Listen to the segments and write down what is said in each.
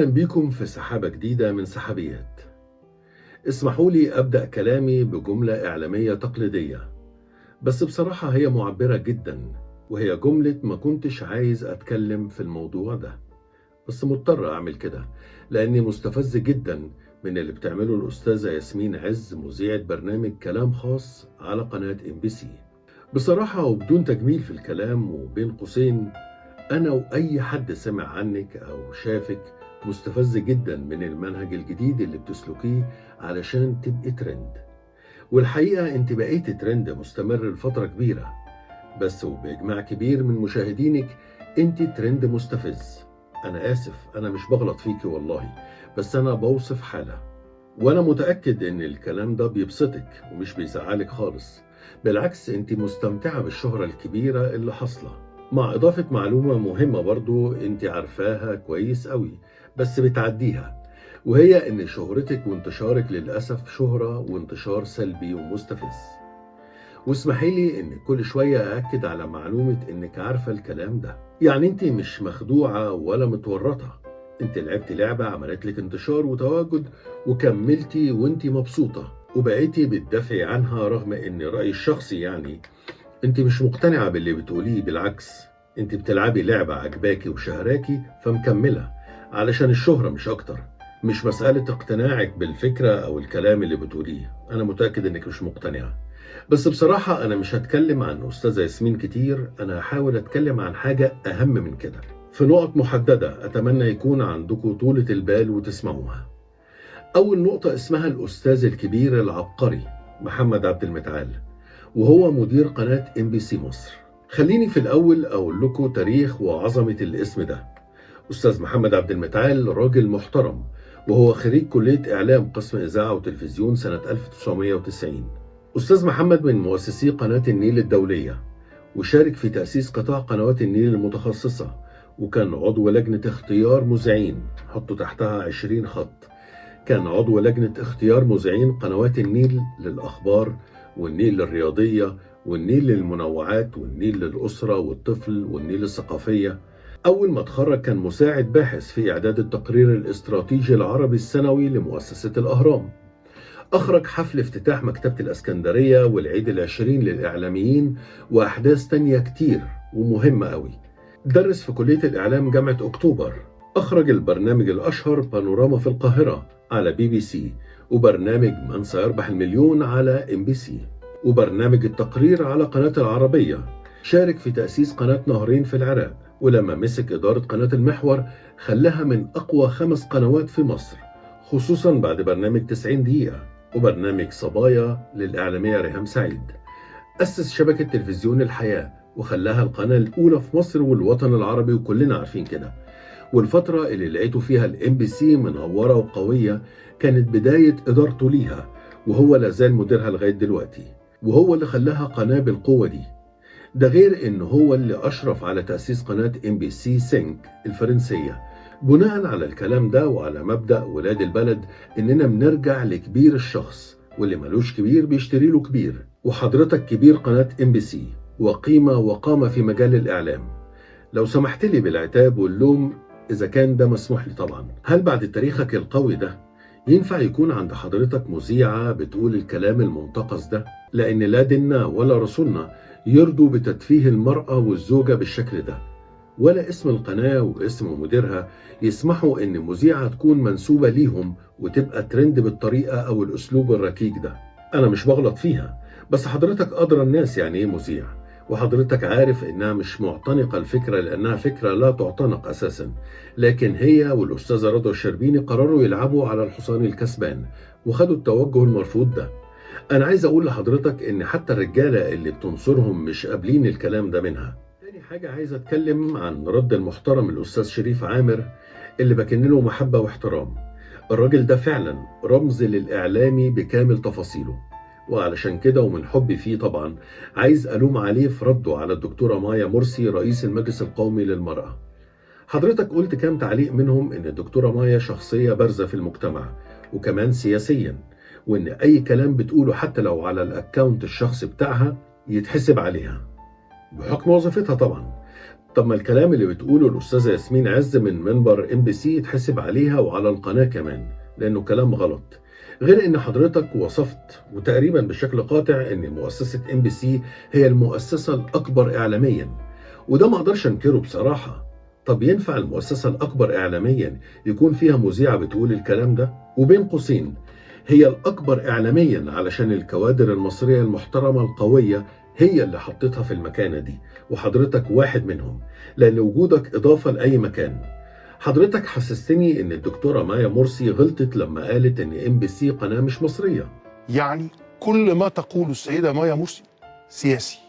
أهلا بيكم في سحابة جديدة من سحابيات. اسمحوا لي أبدأ كلامي بجملة إعلامية تقليدية، بس بصراحة هي معبرة جدا، وهي جملة ما كنتش عايز أتكلم في الموضوع ده، بس مضطر أعمل كده لأني مستفز جدا من اللي بتعمله الأستاذة ياسمين عز، مذيعة برنامج كلام خاص على قناة MBC. بصراحة وبدون تجميل في الكلام وبين قوسين، أنا وأي حد سمع عنك أو شافك مستفز جدا من المنهج الجديد اللي بتسلكيه علشان تبقي ترند. والحقيقة انت بقيتي ترند مستمر لفترة كبيرة، بس وبإجماع كبير من مشاهدينك انت ترند مستفز. أنا آسف، أنا مش بغلط فيكي والله، بس أنا بوصف حالة، وأنا متأكد إن الكلام ده بيبسطك ومش بيزعلك خالص، بالعكس انت مستمتعة بالشهرة الكبيرة اللي حاصلة. مع إضافة معلومة مهمة برضو انت عارفاها كويس قوي بس بتعديها، وهي إن شهرتك وانتشارك للأسف شهرة وانتشار سلبي ومستفز. واسمحي لي إن كل شوية أأكد على معلومة إنك عارفة الكلام ده، يعني انت مش مخدوعة ولا متورطة، انت لعبتي لعبة عملت لك انتشار وتواجد وكملتي وانت مبسوطة وبقيتي بتدافعي عنها، رغم إن رأيي الشخصي يعني انت مش مقتنعة باللي بتقوليه، بالعكس انت بتلعبي لعبة عجباكي وشهراكي فمكملة علشان الشهرة مش أكتر، مش مسألة اقتناعك بالفكرة أو الكلام اللي بتقوليه، أنا متأكد إنك مش مقتنعة. بس بصراحة أنا مش هتكلم عن أستاذة ياسمين كتير، أنا هحاول أتكلم عن حاجة أهم من كده في نقط محددة أتمنى يكون عندكم طولة البال وتسمعوها. أول نقطة اسمها الأستاذ الكبير العبقري محمد عبد المتعال، وهو مدير قناة MBC مصر. خليني في الأول أقول لكم تاريخ وعظمة الاسم ده. أستاذ محمد عبد المتعال راجل محترم، وهو خريج كلية إعلام قسم إذاعة وتلفزيون سنة 1990. أستاذ محمد من مؤسسي قناة النيل الدولية، وشارك في تأسيس قطاع قنوات النيل المتخصصة، وكان عضو لجنة اختيار مذيعين، حطوا تحتها 20 خط، كان عضو لجنة اختيار مذيعين قنوات النيل للأخبار والنيل للرياضية والنيل للمنوعات والنيل للأسرة والطفل والنيل الثقافية. أول ما اتخرج كان مساعد باحث في إعداد التقرير الاستراتيجي العربي السنوي لمؤسسة الأهرام. أخرج حفل افتتاح مكتبة الأسكندرية والعيد 20 للإعلاميين وأحداث تانية كتير ومهمة قوي. درس في كلية الإعلام جامعة أكتوبر. أخرج البرنامج الأشهر بانوراما في القاهرة على BBC، وبرنامج من سيربح المليون على MBC، وبرنامج التقرير على قناة العربية. شارك في تأسيس قناة نهرين في العراق، ولما مسك إدارة قناة المحور خلاها من أقوى 5 قنوات في مصر، خصوصا بعد برنامج 90 دقيقة وبرنامج صبايا للإعلامية ريهام سعيد. أسس شبكة تلفزيون الحياة وخلاها القناة الأولى في مصر والوطن العربي، وكلنا عارفين كده. والفترة اللي لقيته فيها الMBC منورة وقوية كانت بداية إدارته ليها، وهو لازال مديرها لغاية دلوقتي، وهو اللي خلاها قناة بالقوة دي. ده غير إن هو اللي أشرف على تأسيس قناة MBC 5 الفرنسية. بناء على الكلام ده وعلى مبدأ ولاد البلد إننا بنرجع لكبير الشخص، واللي ملوش كبير بيشتري له كبير، وحضرتك كبير قناة MBC وقيمة وقامة في مجال الإعلام. لو سمحت لي بالعتاب واللوم إذا كان ده مسموح لي طبعا، هل بعد تاريخك القوي ده ينفع يكون عند حضرتك مذيعة بتقول الكلام المنتقص ده؟ لأن لا ديننا ولا رسولنا يرضوا بتدفيه المرأة والزوجة بالشكل ده، ولا اسم القناة واسم مديرها يسمحوا إن مذيعة تكون منسوبة ليهم وتبقى ترند بالطريقة أو الأسلوب الركيك ده. أنا مش بغلط فيها، بس حضرتك أدرى الناس يعني إيه مذيع، وحضرتك عارف إنها مش معتنقة الفكرة لأنها فكرة لا تعتنق أساسا، لكن هي والأستاذة رضوى الشربيني قرروا يلعبوا على الحصان الكسبان وخدوا التوجه المرفوض ده. أنا عايز أقول لحضرتك إن حتى الرجالة اللي بتنصرهم مش قابلين الكلام ده منها. تاني حاجة عايز أتكلم عن رد المحترم الأستاذ شريف عامر اللي بكن له محبة واحترام. الراجل ده فعلا رمز للإعلامي بكامل تفاصيله، وعلشان كده ومن حبي فيه طبعا عايز ألوم عليه في رده على الدكتورة مايا مرسي رئيس المجلس القومي للمرأة. حضرتك قلت كام تعليق منهم إن الدكتورة مايا شخصية بارزة في المجتمع وكمان سياسيا، وإن أي كلام بتقوله حتى لو على ال account الشخصي بتاعها يتحسب عليها بحكم وظيفتها طبعا. طب ما الكلام اللي بتقوله الأستاذة ياسمين عز من منبر MBC يتحسب عليها وعلى القناة كمان، لأنه كلام غلط. غير ان حضرتك وصفت وتقريبا بشكل قاطع ان مؤسسة MBC هي المؤسسة الأكبر إعلاميا، وده ما اقدرش انكره بصراحة. طب ينفع المؤسسة الأكبر إعلاميا يكون فيها مذيعة بتقول الكلام ده؟ وبين قوسين هي الأكبر إعلاميا علشان الكوادر المصرية المحترمة القوية هي اللي حطتها في المكانة دي، وحضرتك واحد منهم، لأن وجودك إضافة لأي مكان. حضرتك حسستني إن الدكتورة مايا مرسي غلطت لما قالت إن MBC قناة مش مصرية. يعني كل ما تقوله السيدة مايا مرسي سياسي،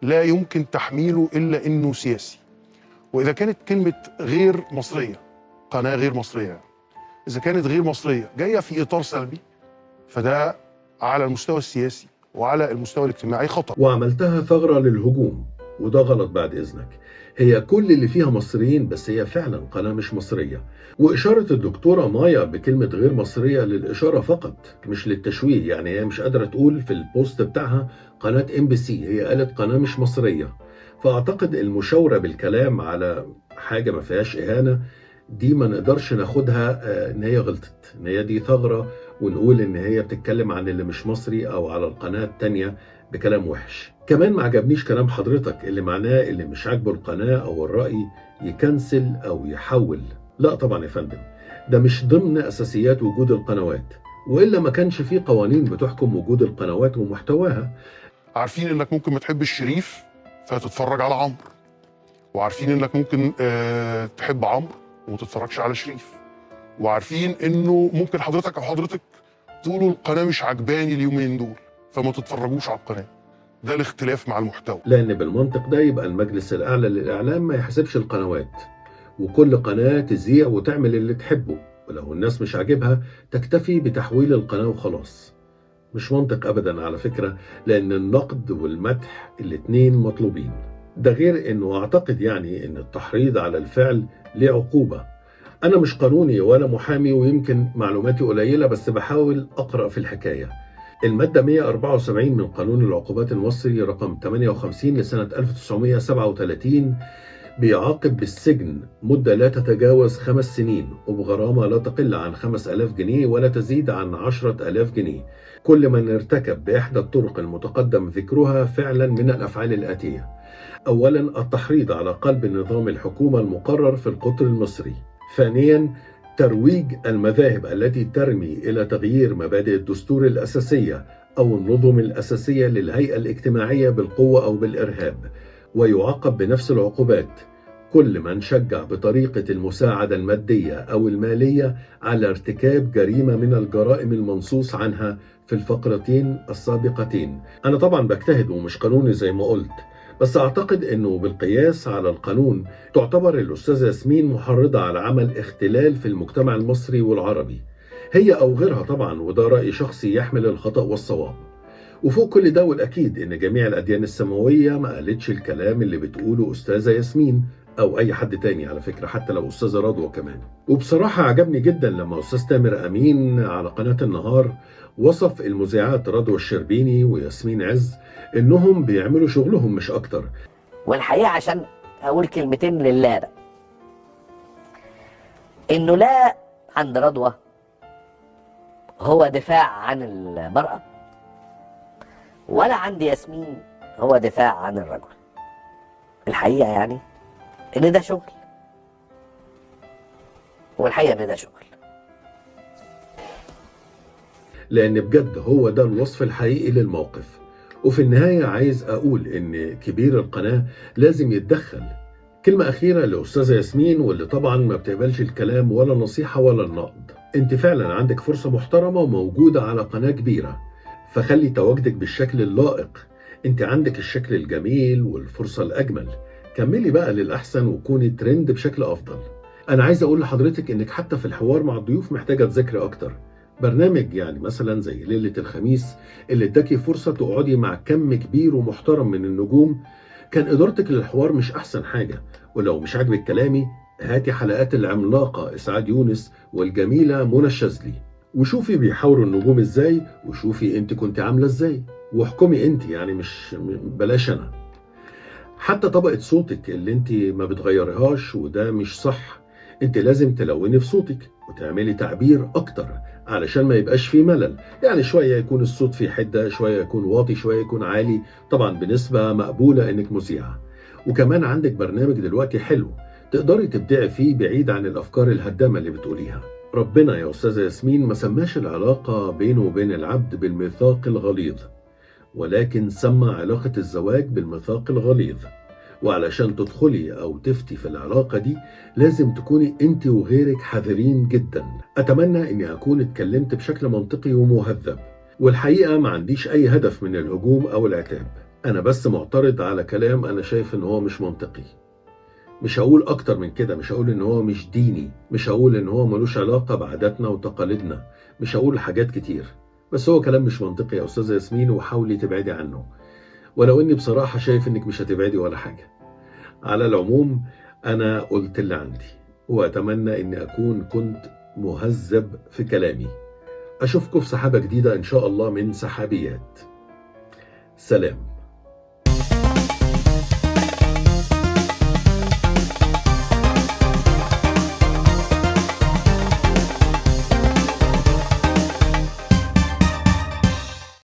لا يمكن تحميله إلا إنه سياسي. وإذا كانت كلمة غير مصرية، قناة غير مصرية، إذا كانت غير مصرية جاية في إطار سلبي، فده على المستوى السياسي وعلى المستوى الاجتماعي خطأ. وعملتها ثغرة للهجوم، وده غلط بعد إذنك. هي كل اللي فيها مصريين، بس هي فعلا قناة مش مصرية. وإشارة الدكتورة مايا بكلمة غير مصرية للإشارة فقط، مش للتشويه. يعني هي مش قادرة تقول في ال post بتاعها قناة MBC، هي قالت قناة مش مصرية. فأعتقد المشاورة بالكلام على حاجة ما فيهاش إهانة دي ما نقدرش ناخدها إن هي غلطت، إن هي دي ثغرة، ونقول إن هي بتتكلم عن اللي مش مصري أو على القناة التانية بكلام وحش. كمان ما عجبنيش كلام حضرتك اللي معناه اللي مش عاجبه القناة أو الرأي يكنسل أو يحول. لا طبعا يا فندم، ده مش ضمن أساسيات وجود القنوات، وإلا ما كانش فيه قوانين بتحكم وجود القنوات ومحتواها. عارفين إنك ممكن ما تحبش شريف فتتفرج على عمرو، وعارفين إنك ممكن تحب عمرو وما تتفرجش على شريف، وعارفين إنه ممكن حضرتك أو حضرتك تقولوا القناة مش عجباني اليومين دول فما تتفرجوش على القناة. ده الاختلاف مع المحتوى. لأن بالمنطق ده يبقى المجلس الأعلى للإعلام ما يحسبش القنوات، وكل قناة تذيع وتعمل اللي تحبه، ولو الناس مش عاجبها تكتفي بتحويل القناة وخلاص. مش منطق أبدا على فكرة، لأن النقد والمدح الاتنين مطلوبين. ده غير أنه أعتقد يعني أن التحريض على الفعل ليه عقوبة. أنا مش قانوني ولا محامي، ويمكن معلوماتي قليلة، بس بحاول أقرأ في الحكاية. المادة 174 من قانون العقوبات المصري رقم 58 لسنة 1937 بيعاقب بالسجن مدة لا تتجاوز 5 سنين، وبغرامة لا تقل عن 5000 جنيه ولا تزيد عن 10000 جنيه كل من ارتكب بإحدى الطرق المتقدم ذكرها فعلا من الأفعال الآتية: أولا، التحريض على قلب نظام الحكومة المقرر في القطر المصري. ثانيا، ترويج المذاهب التي ترمي إلى تغيير مبادئ الدستور الأساسية أو النظم الأساسية للهيئة الاجتماعية بالقوة أو بالإرهاب، ويعاقب بنفس العقوبات كل من شجع بطريقة المساعدة المادية أو المالية على ارتكاب جريمة من الجرائم المنصوص عنها في الفقرتين السابقتين. أنا طبعا بجتهد ومش قانوني زي ما قلت، بس أعتقد أنه بالقياس على القانون تعتبر الأستاذة ياسمين محرضة على عمل اختلال في المجتمع المصري والعربي، هي أو غيرها طبعا، وده رأي شخصي يحمل الخطأ والصواب. وفوق كل ده والأكيد إن جميع الأديان السماوية ما قالتش الكلام اللي بتقوله أستاذة ياسمين أو أي حد تاني على فكرة، حتى لو أستاذة رضوى كمان. وبصراحة عجبني جدا لما أستاذ تامر أمين على قناة النهار وصف المذيعات رضوى الشربيني وياسمين عز إنهم بيعملوا شغلهم مش أكتر. والحقيقة عشان أقول كلمتين لله بقى، إنه لا عند رضوى هو دفاع عن المرأة، ولا عند ياسمين هو دفاع عن الرجل. الحقيقة يعني إن ده شغل، والحقيقة إن ده شغل، لأن بجد هو ده الوصف الحقيقي للموقف. وفي النهاية عايز أقول إن كبير القناة لازم يتدخل. كلمة أخيرة لأستاذة ياسمين، واللي طبعا ما بتقبلش الكلام ولا نصيحة ولا النقد، أنت فعلا عندك فرصة محترمة وموجودة على قناة كبيرة، فخلي تواجدك بالشكل اللائق. أنت عندك الشكل الجميل والفرصة الأجمل، كملي بقى للأحسن وكوني ترند بشكل أفضل. أنا عايز أقول لحضرتك إنك حتى في الحوار مع الضيوف محتاجة تذاكري أكتر. برنامج يعني مثلا زي ليلة الخميس اللي اداكي فرصة تقعدي مع كم كبير ومحترم من النجوم، كان إدارتك للحوار مش أحسن حاجة. ولو مش عاجبك كلامي هاتي حلقات العملاقة إسعاد يونس والجميلة منى الشاذلي، وشوفي بيحاوروا النجوم إزاي، وشوفي أنت كنت عاملة إزاي، واحكمي أنت، يعني مش بلاش أنا. حتى طبقة صوتك اللي انت ما بتغيرهاش، وده مش صح. انت لازم تلوني في صوتك وتعملي تعبير اكتر علشان ما يبقاش فيه ملل، يعني شوية يكون الصوت فيه حدة، شوية يكون واطي، شوية يكون عالي، طبعا بنسبة مقبولة انك مذيعة. وكمان عندك برنامج دلوقتي حلو تقدري تبدعي فيه بعيد عن الافكار الهدامة اللي بتقوليها. ربنا يا أستاذة ياسمين ما سماش العلاقة بينه وبين العبد بالميثاق الغليظ، ولكن سمى علاقة الزواج بالميثاق الغليظ. وعلشان تدخلي أو تفتي في العلاقة دي لازم تكوني أنت وغيرك حذرين جدا. أتمنى أني أكون اتكلمت بشكل منطقي ومهذب، والحقيقة ما عنديش أي هدف من الهجوم أو العتاب، أنا بس معترض على كلام أنا شايف إن هو مش منطقي. مش هقول أكتر من كده، مش هقول إن هو مش ديني، مش هقول إن هو ملوش علاقة بعاداتنا وتقاليدنا، مش هقول حاجات كتير، بس هو كلام مش منطقي يا أستاذة ياسمين، وحاولي تبعدي عنه، ولو إني بصراحة شايف إنك مش هتبعدي ولا حاجة. على العموم أنا قلت اللي عندي، وأتمنى إني أكون كنت مهذب في كلامي. أشوفكم في سحابة جديدة إن شاء الله من سحابيات. سلام.